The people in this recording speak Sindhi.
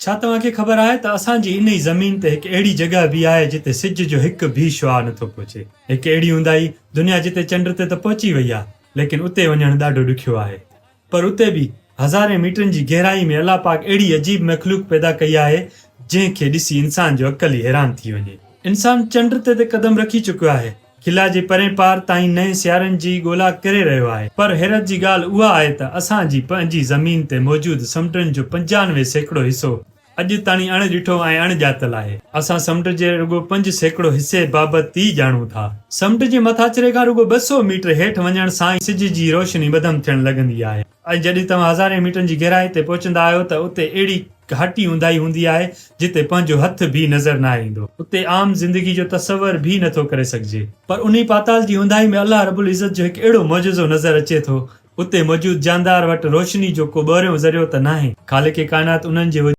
ڇا توهان کي خبر آهي ته اسان جي انهي زمين تي هڪ اهڙي جڳهه به آهي جتي سج جو هڪ به شعاع نٿو پهچي. هڪ اهڙي اونداهي دنيا جتي چنڊ تي ته پهچي وئي آهي ليڪن اتي وڃڻ ڏاڍو ڏکيو آهي. پر اتي به هزارين ميٽرن جي گهرائي ۾ الله پاڪ اهڙي عجيب مخلوق پيدا ڪئي آهي جنهن کي ڏسي انسان جو عقل ئي حيران ٿي وڃي. انسان چنڊ تي ته قدم رکي چڪيو آهي، خلا جي پرين پار تائين نئين سيارن جي ڳولا ڪري رهيو آهي پر حيرت جي ڳالهه اها آهي ته اسان جي پنهنجي زمين تي موجود سمنڊن جو 95% حصو اڄ تائين اڻ ڏٺو ۽ اڻ ڄاتل آهي. اسان سمنڊ جي رڳو 5% حصي بابت ئي ڄاڻون ٿا. سمنڊ جي مٿاڇري کان رڳو 200 ميٽر هيٺ وڃڻ سان ئي سج جي روشني ٻڌم ٿيڻ لڳندي آهي ۽ جڏهن توهان هزارين ميٽرن جي گهرائي تي پهچندا آهيو ته اتي اهڙي گهاٽي اونداهي هوندي آهي جتي پنهنجو هٿ به نظر ناهي ايندو. اتي عام زندگي جو تصور به نٿو ڪري سگهجي. پر انهي پاتال جي اونداهي ۾ الله رب العزت جو هڪ اهڙو معجزو نظر اچي ٿو اتي موجود جاندار وٽ روشني جو ڪو ٻهريون ذريعو ته ناهي. خالق ڪائنات انهن جي.